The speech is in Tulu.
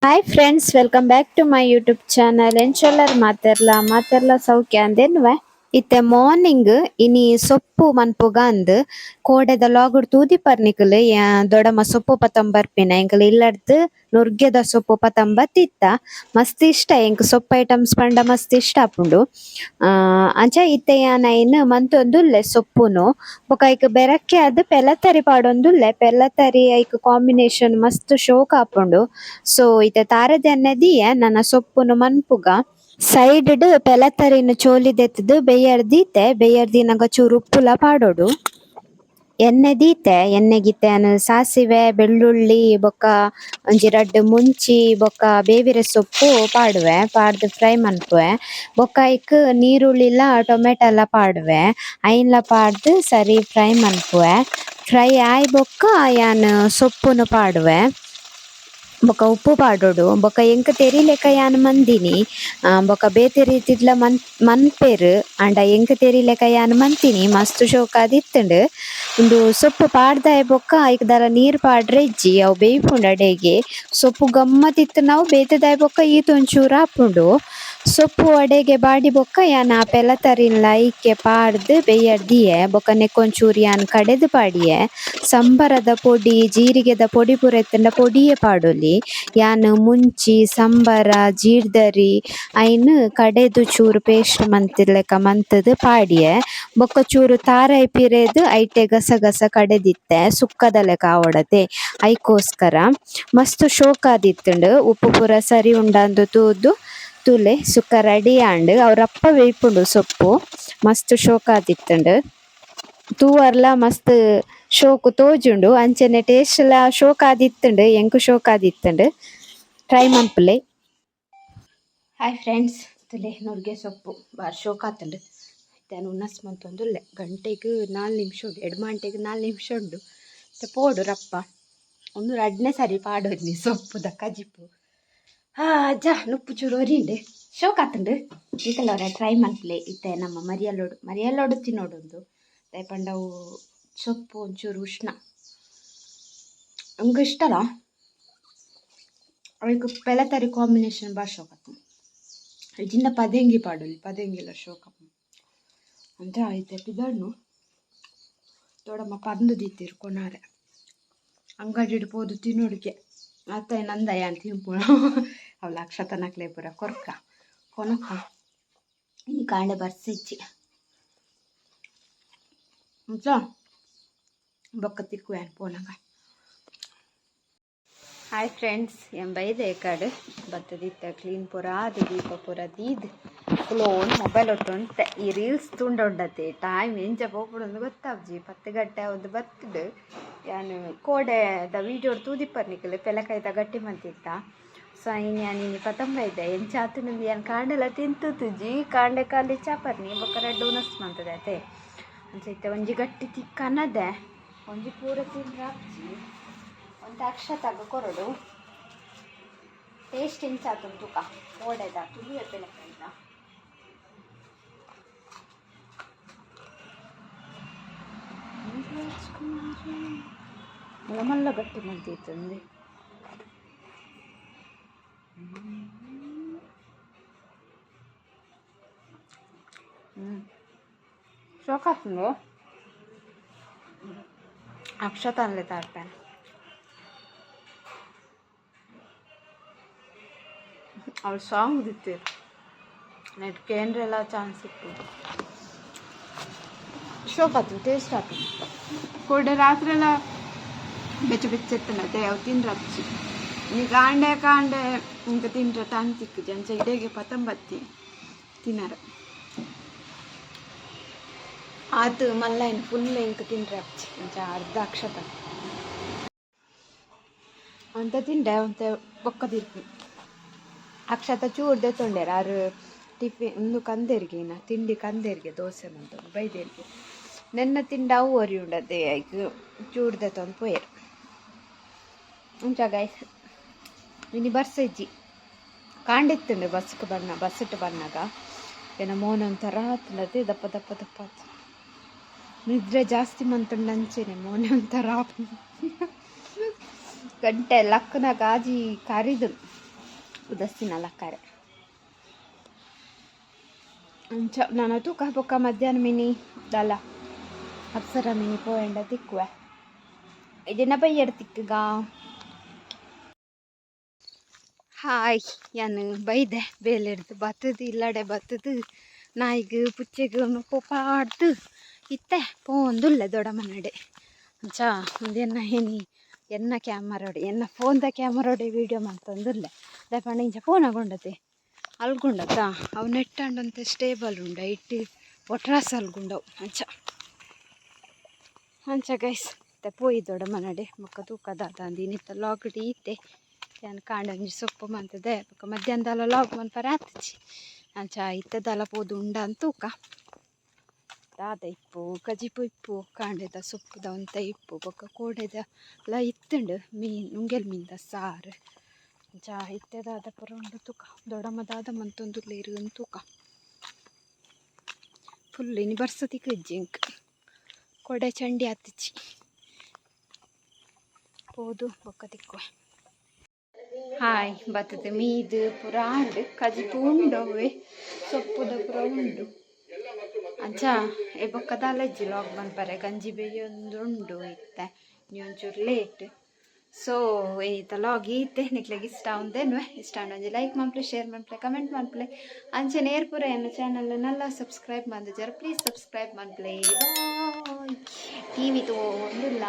Hi friends, welcome back to my YouTube channel. ಎಂಚೊಲ್ಲರ್ ಮಾತೆರ್ಲ ಮಾತೆರ್ಲ ಸೌಖ್ಯ ಅಂದೆನ್ವೆ. ಇತ್ತೆ ಮಾರ್ನಿಂಗ್ ಇನಿ ಸೊಪ್ಪು ಮನ್ಪುಗ ಅಂದ್ ಕೋಡೆದ ಲಾಗುಡ್ ತೂದಿಪ್ಪರ್ ನಿಕುಲು ದೊಡಮ ಸೊಪ್ಪು ಪತೊಂಬರ್ಪಿನ ಎಂಕುಲು ಇಲ್ಲಡ್ದ್ ನುರ್ಗೆದ ಸೊಪ್ಪು ಪತೊಂಬತ್ತಿತ್ತ. ಮಸ್ತ್ ಇಷ್ಟ ಎಂಕ್ ಸೊಪ್ಪು ಐಟಮ್ಸ್ ಪಂಡ ಮಸ್ತ್ ಇಷ್ಟ ಆಪುಂಡು. ಅಂಚ ಇತ್ತೆ ಯಾನ್ ಐನ್ ಮಂತೊಂದುಲ್ಲೆ ಸೊಪ್ಪುನು. ಬೊಕ ಐಕ್ ಬೆರಕೆ ಆದ್ ಪೆಲತರಿ ಪಾಡೊಂದುಲ್ಲೆ. ಪೆಲತರಿ ಐಕ್ ಕಾಂಬಿನೇಷನ್ ಮಸ್ತ್ ಶೋಕ್ ಆಪುಂಡು. ಸೊ ಇತ್ತೆ ತಾರೆದ ಎಣ್ಣೆ ದೀಯೆ ನನ ಸೊಪ್ಪುನು ಮನ್ಪುಗ. ಸೈಡ್ ಡ್ ಪೆಲತರಿನ್ ಚೋಲಿ ದೆತ್ತುದು ಬೆಯ್ಯರೆ ದೀತೆ. ಬೆಯ್ಯರೆ ದೀನಗ ಚೂರು ಉಪ್ಪುಲ ಪಾಡೊಡು. ಎಣ್ಣೆ ದೀತೆ ಎಣ್ಣೆಗ್ ಇತ್ತೆ ಯಾನ್ ಸಾಸಿವೆ ಬೆಳ್ಳುಳ್ಳಿ ಬೊಕ್ಕ ಒಂಜಿ ರಡ್ಡ್ ಮುಂಚಿ ಬೊಕ್ಕ ಬೇವಿರೆ ಸೊಪ್ಪು ಪಾಡುವೆ. ಪಾಡ್ದ್ ಫ್ರೈ ಮನ್ಪುವೆ. ಬೊಕ್ಕ ಐಕ್ ನೀರುಳ್ಳಿಲ ಟೊಮೆಟೊ ಲ ಪಾಡುವೆ. ಐನ್ಲ ಪಾಡ್ದ್ ಸರಿ ಫ್ರೈ ಮನ್ಪುವೆ. ಫ್ರೈ ಆಯಿ ಬೊಕ್ಕ ಯಾನ್ ಸೊಪ್ಪುನು ಪಾಡುವೆ. ಬೊಕ್ಕ ಉಪ್ಪು ಪಾಡೊಡು. ಬೊಕ್ಕ ಎಂಕ್ ತೆರಿಲೆಕ ಯಾನ್ ಮಂದಿನಿ. ಬೊಕ್ಕ ಬೇತೆ ರೀತಿಡ್ಲ ಮನ್ಪೆರ್ ಆಂಡ ಎಂಕ್ ತೆರಿಲೆಕ ಯಾನ್ ಮಂತಿನಿ ಮಸ್ತ್ ಶೋಕಾದ್ ಇತ್ತುಂಡು. ಉಂದು ಸೊಪ್ಪು ಪಾಡ್ದಾಯಿ ಬೊಕ್ಕ ಐಕ್ ದಾಲ ನೀರ್ ಪಾಡ್ರೆ ಇಜ್ಜಿ ಅವು ಬೇಯ್ಪುಂಡು ಅಡೇಗೆ. ಸೊಪ್ಪು ಗಮ್ಮತ್ ಇತ್ತಿನವು ಬೇತೆದಾಯಿ ಬೊಕ್ಕ ಈತ್ ಒಂಚೂರು ಆಪುಂಡು. ಸೊಪ್ಪು ಅಡೇಗೆ ಬಾಡಿ ಬೊಕ್ಕ ಯಾನ್ ಆ ಪೆಲತರಿನ್ಲ ಐಕೆ ಪಾಡ್ದ್ ಬೆಯ್ಯರೆ ದೀಯೆ. ಬೊಕ್ಕ ನೆಕ್ಕ್ ಒಂಚೂರು ಯಾನ್ ಕಡೆದ್ ಪಾಡಿಯೆ. ಸಂಬರದ ಪೊಡಿ ಜೀರಿಗೆದ ಪೊಡಿ ಪೂರ ಇತ್ತುಂಡ ಪೊಡಿಯೇ ಪಾಡೊಲಿ. ಯಾನ್ ಮುಂಚಿ ಸಂಬರ ಜೀರ್ದರಿ ಐನ್ ಕಡೆದ್ ಚೂರು ಪೇಸ್ಟ್ ಮಂತಿಲಕ ಮಂತುದು ಪಾಡಿಯೆ. ಬೊಕ್ಕ ಚೂರು ತಾರಾಯಿ ಪಿರೆದ್ ಐಟೆ ಗಸಗಸ ಕಡೆದಿತ್ತೆ ಸುಕ್ಕದ ಲೆಕ ಆವೊಡತೆ ಐಕೋಸ್ಕರ. ಮಸ್ತ್ ಶೋಕಾದಿತ್ತುಂಡು ಉಪ್ಪು ಪೂರ ಸರಿ ಉಂಡಾಂದ್ ತೂದು ತೂಲೆ ಸುಕ್ಕ ರೆಡಿ ಆಂಡ್. ಅವು ರಪ್ಪ ಬೇಯ್ಪುಂಡು ಸೊಪ್ಪು ಮಸ್ತ್ ಶೋಕಾದಿತ್ತುಂಡು. ತೂವರ್ಲ ಮಸ್ತ್ ಶೋಕು ತೋಜುಂಡು ಅಂಚನೆ ಟೇಸ್ಟ್ ಲ ಶೋಕಾದಿತ್ತುಂಡು ಎಂಕ್ ಶೋಕಾದಿತ್ತುಂಡು. ಟ್ರೈ ಮನ್ಪುಲೆ. ಹಾಯ್ ಫ್ರೆಂಡ್ಸ್, ತೂಲೆ ನುರ್ಗೆ ಸೊಪ್ಪು ಬಾರಿ ಶೋಕಾತುಂಡು. ಇತ್ತೆ ಉನಸ್ ಮಂತೊಂದುಲ್ಲೆ. ಗಂಟೆಗ್ 4 ನಿಮಿಷ ಉಂಡು, ಎಡ್ಮ ಗಂಟೆಗ್ 4 ನಿಮಿಷ ಉಂಡು. ಇತ್ತೆ ಪೋಡು ರಪ್ಪ. ಉಂದು ರಡ್ಡನೇ ಸರಿ ಪಾಡೊಂದು ಸೊಪ್ಪುದ ಕಜಿಪು. ಅಜ್ಜ ನುಪ್ಪು ಚೂರು ಒರಿಂಡು ಶೋಕಾತುಂಡು. ನಿಕಲವರ ಟ್ರೈ ಮನ್ಪುಲೆ. ಇತ್ತೆ ನಮ್ಮ ಮರಿಯಲೋಡು ಮರಿಯಲೋಡು ತಿನ್ನೋಡುಂದು. ದಾಯೆ ಪಂಡ ಅವು ಸೊಪ್ಪು ಒಂಚೂರು ಉಷ್ಣ. ಅಂಗ್ ಇಷ್ಟಲ ಐಕ್ ಪೆಲತರಿ ಕಾಂಬಿನೇಷನ್ ಬಾರಿ ಶೋಕಾಪುಂಡು. ಇಜ್ಜಿಂಡ ಪದೆಂಗಿ ಪಾಡೊಲಿ, ಪದೆಂಗಿಲ ಶೋಕಾಪುಂಡು. ಅಂಚ ಇತ್ತೆ ಪಿದಡ್ನು ದೊಡಮ್ಮ ಪಂದು ದೀತೆರ್ ಕೊನಾರೆ ಅಂಗಡಿಡ್ ಪೋದು ತಿನ್ನೋಡಿಗೆ ಅತ್ತ ನಂದ ಯಾನ್ ತಿನ್ಪುನ ಅವು ಅಕ್ಷತನಕ್ಲೆ ಪೂರ ಕೊರ್ಕ ಕೊನಕ. ಇನಿ ಕಾಂಡೆ ಬರ್ಸಿಜ್ಜಿ ಅಂಚ ಬೊಕ್ಕ ತಿಕ್ಕುವೆ ಪೋನಗ. ಹಾಯ್ ಫ್ರೆಂಡ್ಸ್, ಏನ್ ಬೈದೆ ಕಾಡು ಬತ್ತದಿತ್ತ ಕ್ಲೀನ್ ಪೂರ ಆದ್ ದೀಪ ಪೂರ ದೀದ್ ಕುಲೋನ್ ಮೊಬೈಲ್ ಒಟ್ಟುಂತೆ. ಈ ರೀಲ್ಸ್ ತೂಂಡ ಉಂಡತೆ ಟೈಮ್ ಎಂಚ ಪೋಪುಂಡು ಗೊತ್ತಾಪ್ಜಿ. 10 ಗಂಟೆ ಒಂದು ಬತ್ತುಡು. ಯಾನ್ ಕೋಡೆದ ವೀಡಿಯೋ ತೂದಿಪ್ಪರ್ ನಿಕುಲು ಪೆಲಕಾಯ್ದ ಗಟ್ಟಿ ಮಂತಿತ್ತ. ಸೊ ಐನ್ ಯಾನ್ ಇನಿ ಪತೊಂಬೈದೆ ಎಂಚ ಆತುಂಡು ಯಾನ್ ಕಾಂಡೆಲ ತಿಂತುಜಿ. ಕಾಂಡೆ ಖಾಲಿ ಚಾಪರ್ನಿ ಬೊಕ್ಕ ರಡ್ಡ್ ಉನಸ್ ಮಂತದೆ ಅತೆ. ಅಂಚ ಇತ್ತೆ ಒಂಜಿ ಗಟ್ಟಿ ತಿಕ್ಕನದೆ ಒಂಜಿ ಪೂರ ತಿಂದ್ರೆ ಆಪ್ಜಿ. ಒಂತೆ ಅಕ್ಷತಾಗ್ ಕೊರೊಡು. ಟೇಸ್ಟ್ ಎಂಚ ಆತುಂಡು ತೂಕ ಕೋಡೆದ ತುಳುವೆ ಪೆಲಕಾಯ್ದ. ಮಲ್ಲ ಮಲ್ಲ ಗಟ್ಟಿ ಮಂತಿತ್ತುಂದೆ. ಶೋಕಾಪುಂಡು. ಅಕ್ಷತಾನ್ಲೆ ತಾರ್ಪೆನ್. ಅವಳು ಸಾಂಗ್ ದಿತ್ತೆರ್ ನೆಟ್ ಕೇಂಡ್ರೆಲ ಚಾನ್ಸ್ ಇಪ್ಪುಜಿ. ಶೋಕಾತುಂಡು, ಟೇಸ್ಟ್ ಆತುಂಡು. ಕೋಡೆ ರಾತ್ರೆಲ ಬೆಚ್ಚ ಬೆಚ್ಚ ಇತ್ತುಂಡತೆ ಅವು ತಿನ್ರಪ್ಚಿ. ಇನಿ ಕಾಂಡೆ ಕಾಂಡೆ ಇಂಕ ತಿಂಡ್ರೆ ಟೈಮ್ ತಿಕ್ಕುಜಿ. ಅಂಚ ಇಡೆಗೆ ಪತಂಬತ್ತಿ ತಿನ್ನರ ಆತು ಮಲ್ಲೈನ್ ಫುಲ್ ಇಂಕ ತಿಂಡ್ರೆ ಆಪ್ಚಿ. ಅಂಚ ಅರ್ಧ ಅಕ್ಷತ ಅಂತ ತಿಂಡೆ ಒಂತೆ ಬೊಕ್ಕ ತಿರ್ಪಿ. ಅಕ್ಷತ ಚೂರು ದೆತ್ತೊಂಡೆರ್ ಆರ್ ಟಿಫಿನ್ ಉಂದು ಕಂದೆರ್ಗೆ ತಿಂಡಿ ಕಂದೆರ್ಗೆ ದೋಸೆ ಮಂತೊಂದು ಬೈದೆರ್ಗೆ. ನೆನ್ನ ತಿಂಡ ಅವು ಒರಿ ಉಂಡತೆ ಐಕ್ ಚೂರು ದೆತ್ತೊಂದು ಪೋಯೆರ್. ಅಂಚ ಗೈಸ್, ಇನಿ ಬರ್ಸ ಇಜ್ಜಿ. ಕಾಂಡೆ ಇತ್ತುಂಡು ಬಸ್ಕ್ ಬನ್ನ ಬಸ್ಸಿಟ್ಟು ಬನ್ನಗ ಏನ ಮೋನೆ ಒಂಥರ ಆತುಂಡತೆ, ದಪ್ಪ ದಪ್ಪ ದಪ್ಪ ಆತು. ನಿದ್ರೆ ಜಾಸ್ತಿ ಮಂತುಂಡು ಅಂಚೆನೆ ಮೋನೆ ಒಂಥರ ಆಪುಂಡು. ಗಂಟೆ ಲಕ್ಕುನಗ ಆಜಿ ಕರಿದು. ಉದಾಸೀನ ಲಕ್ಕಾರೆ. ಅಂಚ ನಾನು ತೂಕ ಬೊಕ್ಕ ಮಧ್ಯಾಹ್ನ ಮಿನಿ ದಾಲ ಅಪ್ಸರ ಮಿನಿ ಪೋಯಂಡ ತಿಕ್ಕುವೆ. ಇದನ್ನ ಬಯ್ಯಡ್ ತಿಕ್ಕುಗ. ಹಾಯ್, ಯಾನ್ ಬೈದೆ ಬೇಲೆಡ್ದು ಬತ್ತದು, ಇಲ್ಲಡೆ ಬತ್ತದು, ನಾಯಿಗ್ ಪುಚ್ಚೆಗ್ ಪಾಡ್ದು ಇತ್ತೆ ಪೋಂದುಲ್ಲೆ ದೊಡ್ಡಮ್ಮನಡೆ. ಅಂಚ ಉಂದೆನ್ನ ಎನಿ ಎನ್ನ ಕ್ಯಾಮರಾಡ್, ಎನ್ನ ಫೋನ್ದ ಕ್ಯಾಮರಾಡೆ ವೀಡಿಯೋ ಮಂತೊಂದುಲ್ಲೆ. ದಾಯೆ ಪಂಡ ಇಂಚ ಫೋನ್ ಅಲ್ಗುಂಡತ್ತ, ಅವು ನೆಟ್ಟಾಂಡಂತೆ ಸ್ಟೇಬಲ್ ಉಂಡು, ಇಟ್ಟು ಒಟ್ರಾಸ್ ಅಲ್ಗುಂಡವು. ಅಂಚ ಅಂಚ ಗೈಸ್, ಇತ್ತೆ ಪೋಯಿ ದೊಡ್ಡಮ್ಮನಡೆ. ಬೊಕ್ಕ ತೂಕ ದಾದ ಅಂದ್. ಇನಿತ ಲಾಗ್ಡ್ ಈತೆ. ಯಾನ್ ಕಾಂಡೆ ಒಂಜಿ ಸೊಪ್ಪು ಮಂತುದೆ, ಬೊಕ್ಕ ಮಧ್ಯಾಹ್ನದಾಲ ಲಾಗ್ ಮನ್ಪರೆ ಆತುಜಿ. ಅಂಚ ಇತ್ತೆದಾಲ ಪೋದು ಉಂಡ ಅಂತ ತೂಕ ದಾದ ಇಪ್ಪು. ಕಜಿಪು ಇಪ್ಪು, ಕಾಂಡೆದ ಸೊಪ್ಪುದ ಒಂತೆ ಇಪ್ಪು, ಬೊಕ್ಕ ಕೋಡೆದ ಲ ಇತ್ತುಂಡು ಮೀನ್, ನುಂಗೆಲ್ ಮೀನ್ದ ಸಾರು. ಅಂಚ ಇತ್ತೆ ದಾದ ಪೂರ ಉಂಡು ತೂಕ. ದೊಡ್ಡಮ್ಮ ದಾದ ಮಂತೊಂದುಲ್ಲೆರ್ ಅಂದ್ ತೂಕ. ಫುಲ್ ಇನಿ ಬರ್ಸ ತಿಕ್ಕುಜ್ಜಿ ಎಂಕ್, ಕೊಡೆ ಚಂಡಿ ಆತಿಜಿ. ಪೋದು ಬೊಕ್ಕ ತಿಕ್ಕುವೆ. ಹಾಯ್, ಬತ್ತದ ಮೀದು ಪೂರ ಆಂಡ್, ಕಜಿಪು ಉಂಡು, ಅವ್ವೆ ಸೊಪ್ಪುದ ಪೂರ ಉಂಡು. ಅಂಚ ಎ ಬೊಕ್ಕ ದಾಲ ಇಜ್ಜಿ ಲಾಗ್ ಮನ್ಪರೆ. ಗಂಜಿ ಬೇಯೊಂದುಂಡು ಇತ್ತೆ, ಇನಿ ಒಂಚೂರು ಲೇಟ್. ಸೊ ಇನಿತ ಲಾಗ್ ಈತೆ. ನಿಕ್ಲೆಗ್ ಇಷ್ಟ ಆವಂದೇನ್ವೆ, ಇಷ್ಟ ಆಂಡ ಒಂಜಿ ಲೈಕ್ ಮನ್ಪುಲೆ, ಶೇರ್ ಮನ್ಪುಲೆ, ಕಮೆಂಟ್ ಮನ್ಪುಲೆ. ಅಂಚನೆ ಏರ್ ಪೂರ ಎನ್ನ ಚಾನಲ್ ನಲ್ಲ ಸಬ್ಸ್ಕ್ರೈಬ್ ಮಂದಿಜಾರ, ಪ್ಲೀಸ್ ಸಬ್ಸ್ಕ್ರೈಬ್ ಮನ್ಪುಲೆ. ಬಾಯ್. ಟಿವಿ ತೂವೊಂದುಲ್ಲ.